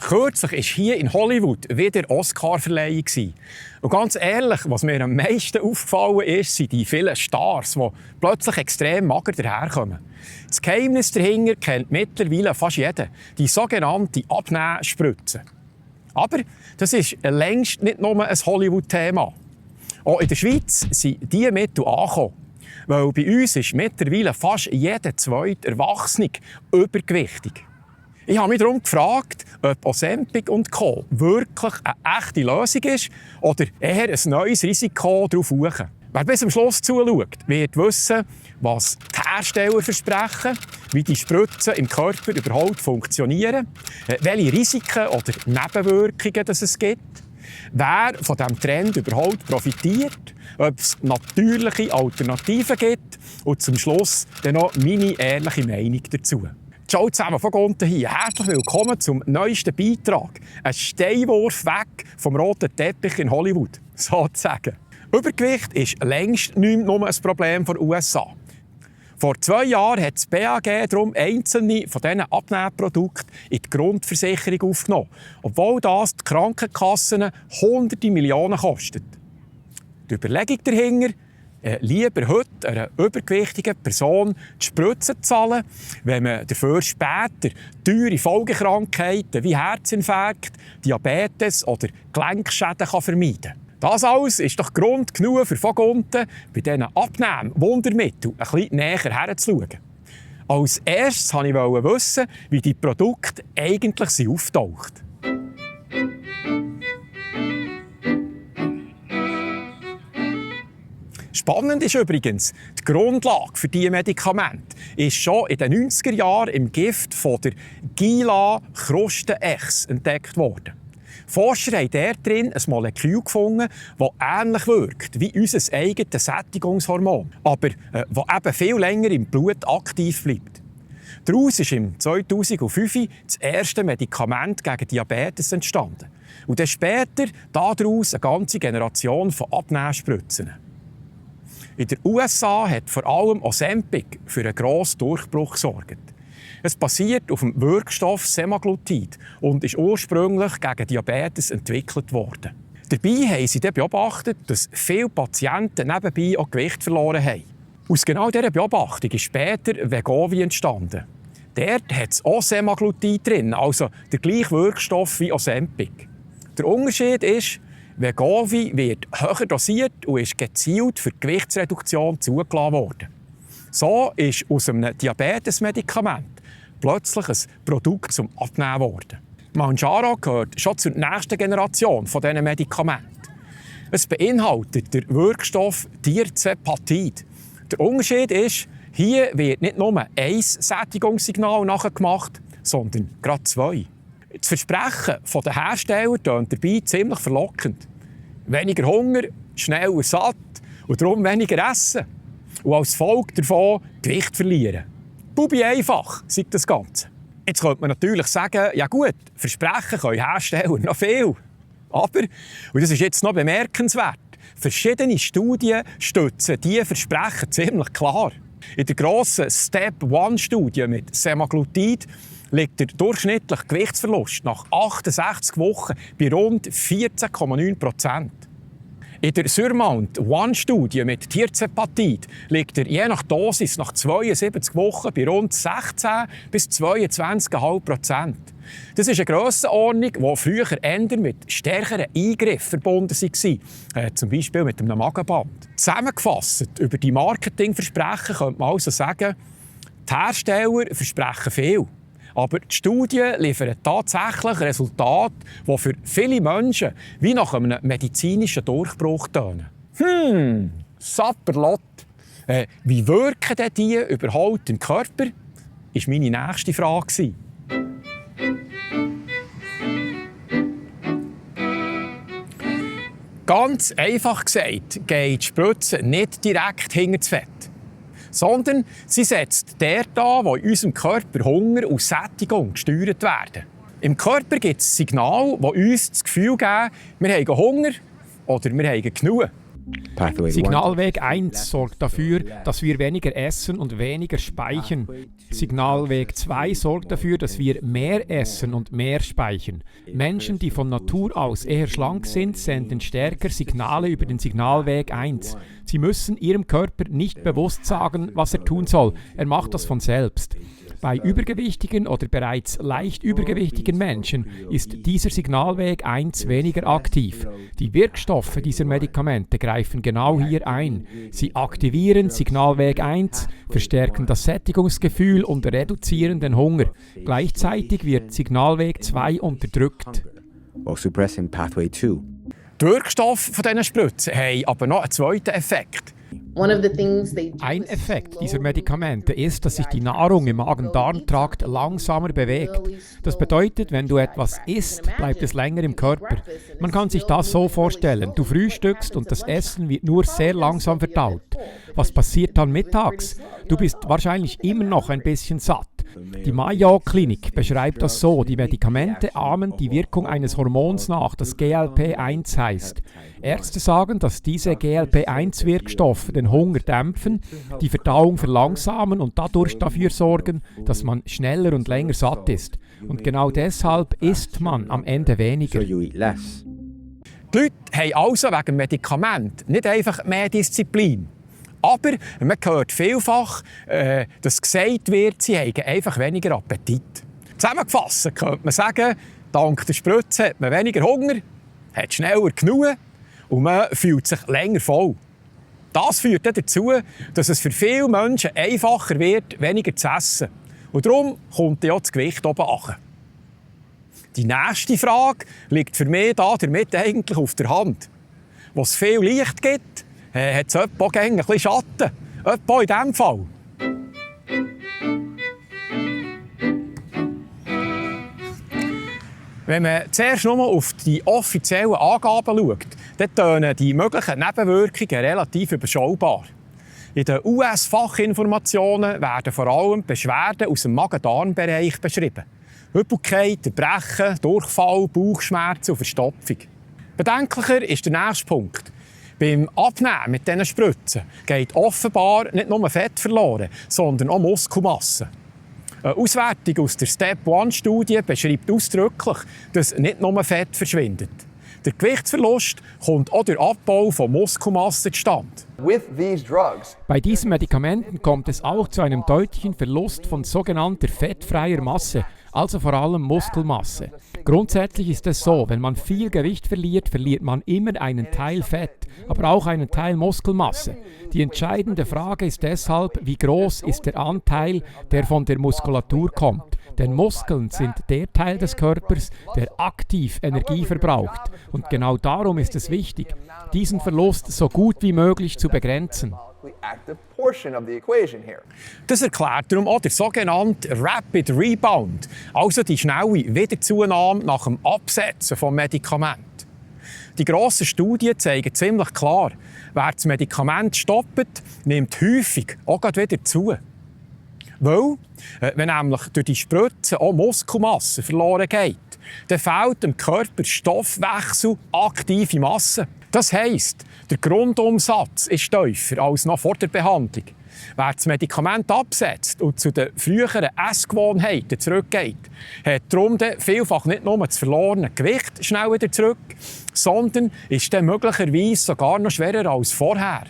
Kürzlich war hier in Hollywood wieder Oscar-Verleihung. Und ganz ehrlich, was mir am meisten aufgefallen ist, sind die vielen Stars, die plötzlich extrem mager daherkommen. Das Geheimnis dahinter kennt mittlerweile fast jeder, die sogenannte Abnehmspritze. Aber das ist längst nicht nur ein Hollywood-Thema. Auch in der Schweiz sind diese Mittel angekommen. Weil bei uns ist mittlerweile fast jeder zweite Erwachsene übergewichtig. Ich habe mich darum gefragt, ob Ozempic und Co. wirklich eine echte Lösung ist oder eher ein neues Risiko darauf suchen. Wer bis zum Schluss zuschaut, wird wissen, was die Hersteller versprechen, wie die Spritzen im Körper überhaupt funktionieren, welche Risiken oder Nebenwirkungen es gibt, wer von diesem Trend überhaupt profitiert, ob es natürliche Alternativen gibt und zum Schluss dann noch meine ehrliche Meinung dazu. Ciao zusammen von unten hier. Herzlich willkommen zum neuesten Beitrag. Ein Steinwurf weg vom roten Teppich in Hollywood, sozusagen. Übergewicht ist längst nicht nur ein Problem der USA. Vor 2 Jahren hat das BAG darum einzelne von diesen Abnehmprodukten in die Grundversicherung aufgenommen, obwohl das die Krankenkassen Hunderte Millionen kostet. Die Überlegung dahinter, lieber heute einer übergewichtigen Person die Spritze zahlen, wenn man dafür später teure Folgekrankheiten wie Herzinfarkt, Diabetes oder Gelenkschäden vermeiden kann. Das alles ist doch Grund genug für von unten bei diesen Abnehmen-Wundermitteln ein bisschen näher herzuschauen. Als erstes wollte ich wissen, wie die Produkte eigentlich auftauchen. Spannend ist übrigens, die Grundlage für diese Medikamente ist schon in den 90er Jahren im Gift von der Gila-Krusten-Echs entdeckt worden. Forscher haben dort drin ein Molekül gefunden, das ähnlich wirkt wie unser eigenes Sättigungshormon, aber das eben viel länger im Blut aktiv bleibt. Daraus ist im 2005 das erste Medikament gegen Diabetes entstanden. Und dann später daraus eine ganze Generation von Abnehmspritzen. In den USA hat vor allem Ozempic für einen grossen Durchbruch gesorgt. Es basiert auf dem Wirkstoff Semaglutid und ist ursprünglich gegen Diabetes entwickelt worden. Dabei haben sie dann beobachtet, dass viele Patienten nebenbei auch Gewicht verloren haben. Aus genau dieser Beobachtung ist später Wegovy entstanden. Dort hat es auch Semaglutid drin, also der gleiche Wirkstoff wie Ozempic. Der Unterschied ist, Wegovy wird höher dosiert und ist gezielt für die Gewichtsreduktion zugelassen worden. So ist aus einem Diabetesmedikament plötzlich ein Produkt zum Abnehmen geworden. Mounjaro gehört schon zur nächsten Generation von diesen Medikamenten. Es beinhaltet den Wirkstoff Tirzepatid. Der Unterschied ist, hier wird nicht nur ein Sättigungssignal nachgemacht, sondern gerade 2. Das Versprechen der Hersteller tönt dabei ziemlich verlockend. Weniger Hunger, schneller satt und darum weniger essen. Und als Folge davon Gewicht verlieren. Bubi einfach, sagt das Ganze. Jetzt könnte man natürlich sagen, ja gut, Versprechen können Hersteller noch viel. Aber, und das ist jetzt noch bemerkenswert, verschiedene Studien stützen diese Versprechen ziemlich klar. In der grossen Step-1-Studie mit Semaglutid liegt der durchschnittliche Gewichtsverlust nach 68 Wochen bei rund 14,9%. In der Surmount-1-Studie mit Tirzepatid liegt er je nach Dosis nach 72 Wochen bei rund 16 bis 22,5%. Das ist eine Grössenordnung, die früher eher mit stärkeren Eingriffen verbunden war, zum Beispiel mit einem Magenband. Zusammengefasst über die Marketingversprechen könnte man also sagen, die Hersteller versprechen viel. Aber die Studien liefern tatsächlich Resultate, die für viele Menschen wie nach einem medizinischen Durchbruch tönen. Sapperlot. Wie wirken denn die überhaupt im Körper? Das war meine nächste Frage. Ganz einfach gesagt geht die Spritze nicht direkt hinter das Fett, sondern sie setzt dort an, wo in unserem Körper Hunger und Sättigung gesteuert werden. Im Körper gibt es Signale, die uns das Gefühl geben, wir haben Hunger oder wir haben genug. Signalweg 1 sorgt dafür, dass wir weniger essen und weniger speichern. Signalweg 2 sorgt dafür, dass wir mehr essen und mehr speichern. Menschen, die von Natur aus eher schlank sind, senden stärker Signale über den Signalweg 1. Sie müssen ihrem Körper nicht bewusst sagen, was er tun soll. Er macht das von selbst. Bei übergewichtigen oder bereits leicht übergewichtigen Menschen ist dieser Signalweg 1 weniger aktiv. Die Wirkstoffe dieser Medikamente greifen genau hier ein. Sie aktivieren Signalweg 1, verstärken das Sättigungsgefühl und reduzieren den Hunger. Gleichzeitig wird Signalweg 2 unterdrückt. Die Wirkstoffe dieser Spritzen haben aber noch einen zweiten Effekt. Ein Effekt dieser Medikamente ist, dass sich die Nahrung im Magen-Darm-Trakt langsamer bewegt. Das bedeutet, wenn du etwas isst, bleibt es länger im Körper. Man kann sich das so vorstellen. Du frühstückst und das Essen wird nur sehr langsam verdaut. Was passiert dann mittags? Du bist wahrscheinlich immer noch ein bisschen satt. Die Mayo-Klinik beschreibt das so: Die Medikamente ahmen die Wirkung eines Hormons nach, das GLP-1 heißt. Ärzte sagen, dass diese GLP-1-Wirkstoffe den Hunger dämpfen, die Verdauung verlangsamen und dadurch dafür sorgen, dass man schneller und länger satt ist. Und genau deshalb isst man am Ende weniger. Die Leute haben also wegen dem Medikament nicht einfach mehr Disziplin. Aber man hört vielfach, dass gesagt wird, sie haben einfach weniger Appetit. Zusammengefasst könnte man sagen, dank der Spritze hat man weniger Hunger, hat schneller genug und man fühlt sich länger voll. Das führt dazu, dass es für viele Menschen einfacher wird, weniger zu essen. Und darum kommt ja das Gewicht oben an. Die nächste Frage liegt für mich damit eigentlich auf der Hand. Wo es viel Licht gibt, hat es auch ein bisschen Schatten. Etwa in diesem Fall. Wenn man zuerst nur auf die offiziellen Angaben schaut, dann tönen die möglichen Nebenwirkungen relativ überschaubar. In den US-Fachinformationen werden vor allem Beschwerden aus dem Magen-Darm-Bereich beschrieben. Übelkeit, Erbrechen, Durchfall, Bauchschmerzen und Verstopfung. Bedenklicher ist der nächste Punkt. Beim Abnehmen mit diesen Spritzen geht offenbar nicht nur Fett verloren, sondern auch Muskelmasse. Eine Auswertung aus der Step-1-Studie beschreibt ausdrücklich, dass nicht nur Fett verschwindet. Der Gewichtsverlust kommt auch durch Abbau von Muskelmasse zustande. Bei diesen Medikamenten kommt es auch zu einem deutlichen Verlust von sogenannter fettfreier Masse, also vor allem Muskelmasse. Grundsätzlich ist es so, wenn man viel Gewicht verliert, verliert man immer einen Teil Fett, aber auch einen Teil Muskelmasse. Die entscheidende Frage ist deshalb, wie groß ist der Anteil, der von der Muskulatur kommt. Denn Muskeln sind der Teil des Körpers, der aktiv Energie verbraucht. Und genau darum ist es wichtig, diesen Verlust so gut wie möglich zu begrenzen. Das erklärt darum auch der sogenannte Rapid Rebound, also die schnelle Wiederzunahme nach dem Absetzen des Medikaments. Die grossen Studien zeigen ziemlich klar, wer das Medikament stoppt, nimmt häufig auch wieder zu. Weil, wenn nämlich durch die Spritze auch Muskelmasse verloren geht, dann fehlt dem Körper Stoffwechsel aktive Masse. Das heisst, der Grundumsatz ist tiefer als noch vor der Behandlung. Wer das Medikament absetzt und zu den früheren Essgewohnheiten zurückgeht, hat darum vielfach nicht nur das verlorene Gewicht schnell wieder zurück, sondern ist dann möglicherweise sogar noch schwerer als vorher.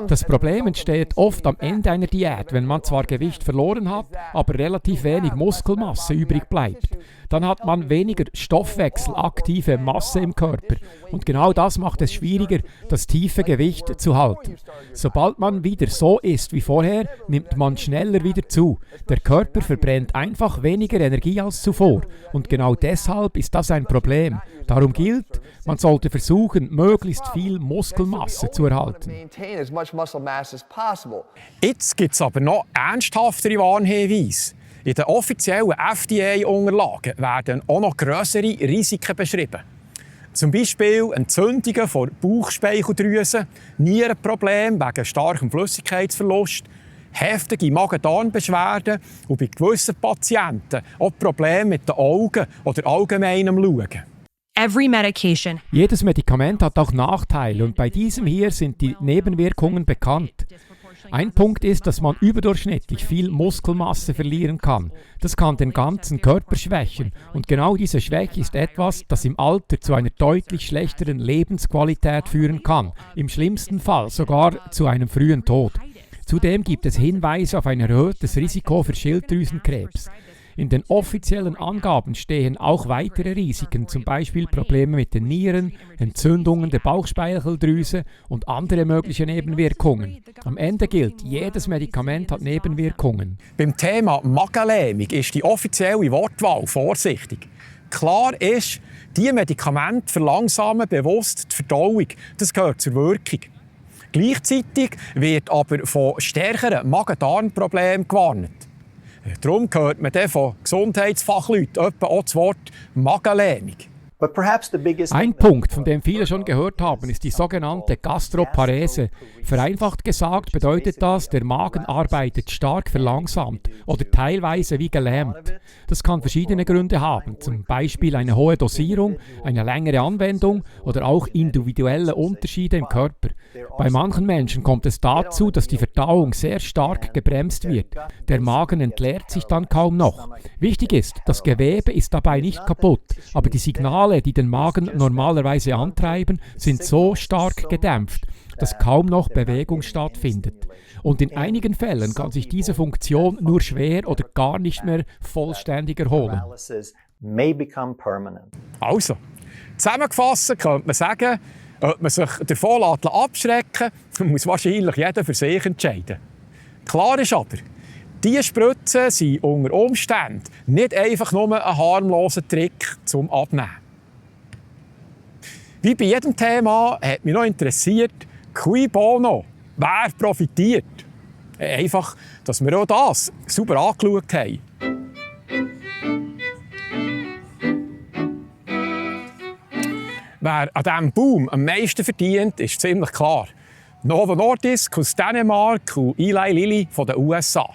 Das Problem entsteht oft am Ende einer Diät, wenn man zwar Gewicht verloren hat, aber relativ wenig Muskelmasse übrig bleibt. Dann hat man weniger stoffwechselaktive Masse im Körper. Und genau das macht es schwieriger, das tiefe Gewicht zu halten. Sobald man wieder so isst wie vorher, nimmt man schneller wieder zu. Der Körper verbrennt einfach weniger Energie als zuvor. Und genau deshalb ist das ein Problem. Darum gilt, man sollte versuchen, möglichst viel Muskelmasse zu erhalten. Jetzt gibt es aber noch ernsthaftere Warnhinweise. In den offiziellen FDA-Unterlagen werden auch noch grössere Risiken beschrieben. Zum Beispiel Entzündungen der Bauchspeicheldrüse, Nierenprobleme wegen starkem Flüssigkeitsverlust, heftige Magen-Darm-Beschwerden und bei gewissen Patienten auch Probleme mit den Augen oder allgemeinem Schauen. every medication. Jedes Medikament hat auch Nachteile und bei diesem hier sind die Nebenwirkungen bekannt. Ein Punkt ist, dass man überdurchschnittlich viel Muskelmasse verlieren kann. Das kann den ganzen Körper schwächen und genau diese Schwäche ist etwas, das im Alter zu einer deutlich schlechteren Lebensqualität führen kann, im schlimmsten Fall sogar zu einem frühen Tod. Zudem gibt es Hinweise auf ein erhöhtes Risiko für Schilddrüsenkrebs. In den offiziellen Angaben stehen auch weitere Risiken, zum Beispiel Probleme mit den Nieren, Entzündungen der Bauchspeicheldrüse und andere mögliche Nebenwirkungen. Am Ende gilt, jedes Medikament hat Nebenwirkungen. Beim Thema Magenlähmung ist die offizielle Wortwahl vorsichtig. Klar ist, diese Medikamente verlangsamen bewusst die Verdauung. Das gehört zur Wirkung. Gleichzeitig wird aber von stärkeren Magen-Darm-Problemen gewarnt. Darum hört man dann von Gesundheitsfachleuten etwa auch das Wort Magenlähmung. Ein Punkt, von dem viele schon gehört haben, ist die sogenannte Gastroparese. Vereinfacht gesagt bedeutet das, der Magen arbeitet stark verlangsamt oder teilweise wie gelähmt. Das kann verschiedene Gründe haben, zum Beispiel eine hohe Dosierung, eine längere Anwendung oder auch individuelle Unterschiede im Körper. Bei manchen Menschen kommt es dazu, dass die Verdauung sehr stark gebremst wird. Der Magen entleert sich dann kaum noch. Wichtig ist, das Gewebe ist dabei nicht kaputt, aber die Signale, die den Magen normalerweise antreiben, sind so stark gedämpft, dass kaum noch Bewegung stattfindet. Und in einigen Fällen kann sich diese Funktion nur schwer oder gar nicht mehr vollständig erholen. Also, zusammengefasst könnte man sagen, ob man sich davon abschrecken lässt, muss wahrscheinlich jeder für sich entscheiden. Klar ist aber, diese Spritzen sind unter Umständen nicht einfach nur ein harmloser Trick zum Abnehmen. Wie bei jedem Thema hat mich noch interessiert, cui bono, wer profitiert? Einfach, dass wir auch das sauber angeschaut haben. Wer an diesem Boom am meisten verdient, ist ziemlich klar. Novo Nordisk aus Dänemark und Eli Lilly von den USA.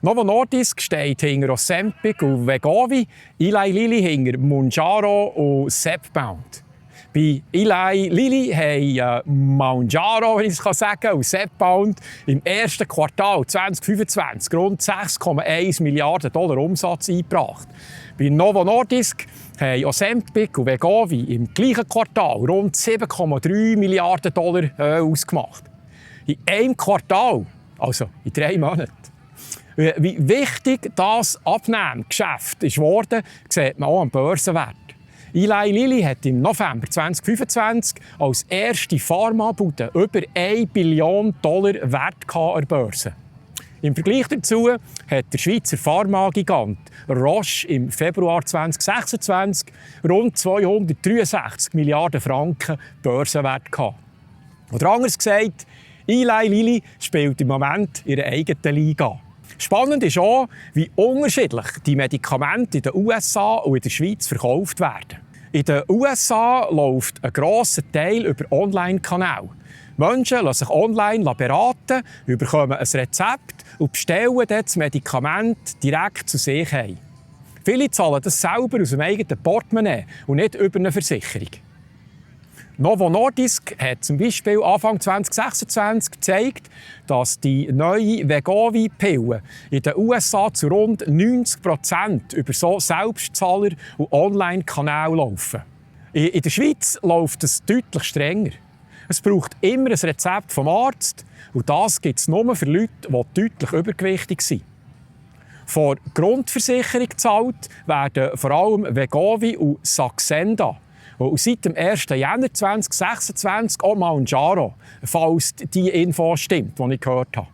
Novo Nordisk steht hinter Ozempic und Wegovy, Eli Lilly hinter Mounjaro und Zepbound. Bei Eli Lilly haben Mounjaro, wenn ich es sagen kann, und Zepbound im ersten Quartal 2025 rund 6,1 Milliarden $ Umsatz eingebracht. Bei Novo Nordisk haben Ozempic und Wegovy im gleichen Quartal rund 7,3 Milliarden $ ausgemacht. In einem Quartal, also in 3 Monaten. Wie wichtig das Abnehmgeschäft ist worden, sieht man auch am Börsenwert. Eli Lilly hat im November 2025 als erste Pharmabude über $1 Billion Wert an der Börse. Im Vergleich dazu hat der Schweizer Pharmagigant Roche im Februar 2026 rund 263 Milliarden Franken Börsenwert gehabt. Oder anders gesagt, Eli Lilly spielt im Moment ihre eigene Liga. Spannend ist auch, wie unterschiedlich die Medikamente in den USA und in der Schweiz verkauft werden. In den USA läuft ein grosser Teil über Online-Kanäle. Menschen lassen sich online beraten, bekommen ein Rezept und bestellen dann das Medikament direkt zu sich heim. Viele zahlen das selber aus dem eigenen Portemonnaie und nicht über eine Versicherung. Novo Nordisk hat zum Beispiel Anfang 2026 gezeigt, dass die neue Wegovy-Pille in den USA zu rund 90% über so Selbstzahler und Online-Kanäle laufen. In der Schweiz läuft es deutlich strenger. Es braucht immer ein Rezept vom Arzt und das gibt es nur für Leute, die deutlich übergewichtig sind. Vor Grundversicherung gezahlt werden vor allem Wegovy und Saxenda. Und seit dem 1. Jänner 2026 auch Mounjaro, falls die Info stimmt, die ich gehört habe.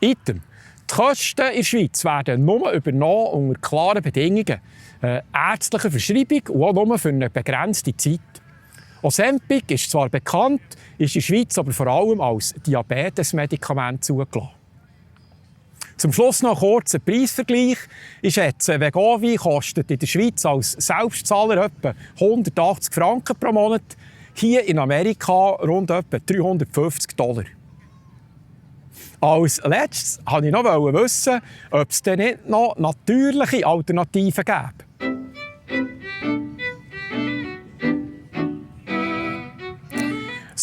Item. Die Kosten in der Schweiz werden nur übernommen unter klaren Bedingungen. Ärztliche Verschreibung und auch nur für eine begrenzte Zeit. Ozempic ist zwar bekannt, ist in der Schweiz aber vor allem als Diabetesmedikament zugelassen. Zum Schluss noch kurz ein Preisvergleich. Ich schätze, Wegovy kostet in der Schweiz als Selbstzahler etwa 180 Franken pro Monat, hier in Amerika rund etwa $350. Als letztes wollte ich noch wissen, ob es denn nicht noch natürliche Alternativen gäbe.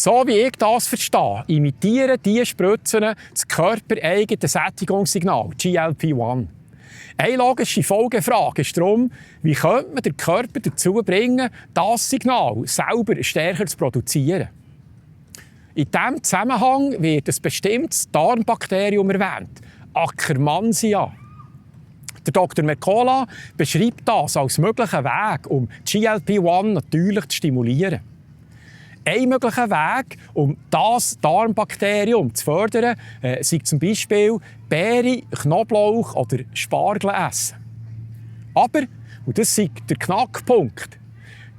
So wie ich das verstehe, imitieren diese Spritzen das körpereigene Sättigungssignal, GLP-1. Eine logische Folgefrage ist darum, wie könnte man den Körper dazu bringen, das Signal selber stärker zu produzieren. In diesem Zusammenhang wird ein bestimmtes Darmbakterium erwähnt, Akkermansia. Der Dr. Mercola beschreibt das als möglichen Weg, um GLP-1 natürlich zu stimulieren. Ein möglicher Weg, um das Darmbakterium zu fördern, sind zum Beispiel Beere, Knoblauch oder Spargel essen. Aber, und das ist der Knackpunkt,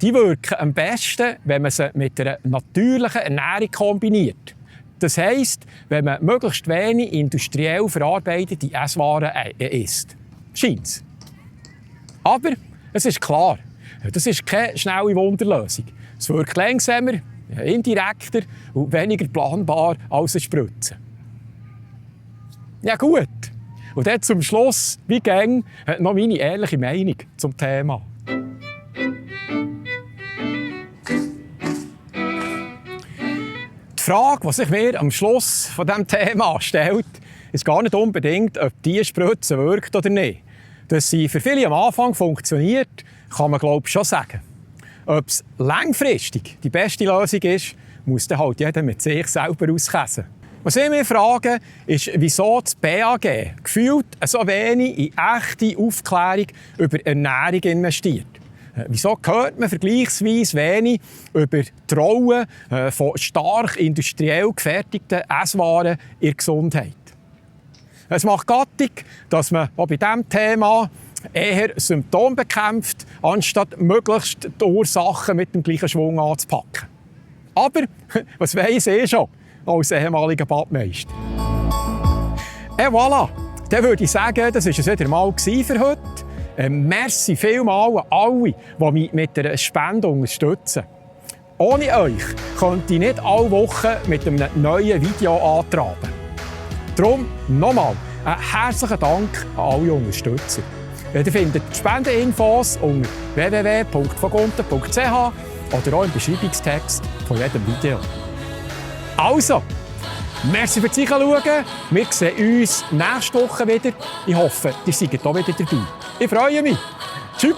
die wirken am besten, wenn man sie mit einer natürlichen Ernährung kombiniert. Das heisst, wenn man möglichst wenig industriell verarbeitete Esswaren isst. Scheint's. Aber es ist klar, das ist keine schnelle Wunderlösung. Es wirkt langsamer, indirekter und weniger planbar als eine Spritze. Ja gut. Und dann zum Schluss, wie gäng, noch meine ehrliche Meinung zum Thema. Die Frage, die sich mir am Schluss von diesem Thema stellt, ist gar nicht unbedingt, ob diese Spritze wirkt oder nicht. Dass sie für viele am Anfang funktioniert, kann man glaube ich schon sagen. Ob es langfristig die beste Lösung ist, muss dann halt jeder mit sich selber auskäsen. Was ich mich frage, ist, wieso das BAG gefühlt so wenig in echte Aufklärung über Ernährung investiert. Wieso hört man vergleichsweise wenig über die Rolle von stark industriell gefertigten Esswaren in der Gesundheit? Es macht Gattung, dass man auch bei diesem Thema eher Symptome bekämpft, anstatt möglichst die Ursachen mit dem gleichen Schwung anzupacken. Aber, was weiss ich schon als ehemaliger Badmeister? Et voilà! Dann würde ich sagen, das war es wieder mal für heute. Merci vielmals an alle, die mich mit einer Spende unterstützen. Ohne euch könnte ich nicht alle Wochen mit einem neuen Video antraben. Darum nochmal einen herzlichen Dank an alle Unterstützer. Ihr findet die Spendeninfos unter www.vogunten.ch oder auch im Beschreibungstext von jedem Video. Also, merci fürs Zuschauen. Wir sehen uns nächste Woche wieder. Ich hoffe, ihr seid auch wieder dabei. Ich freue mich. Tschüss.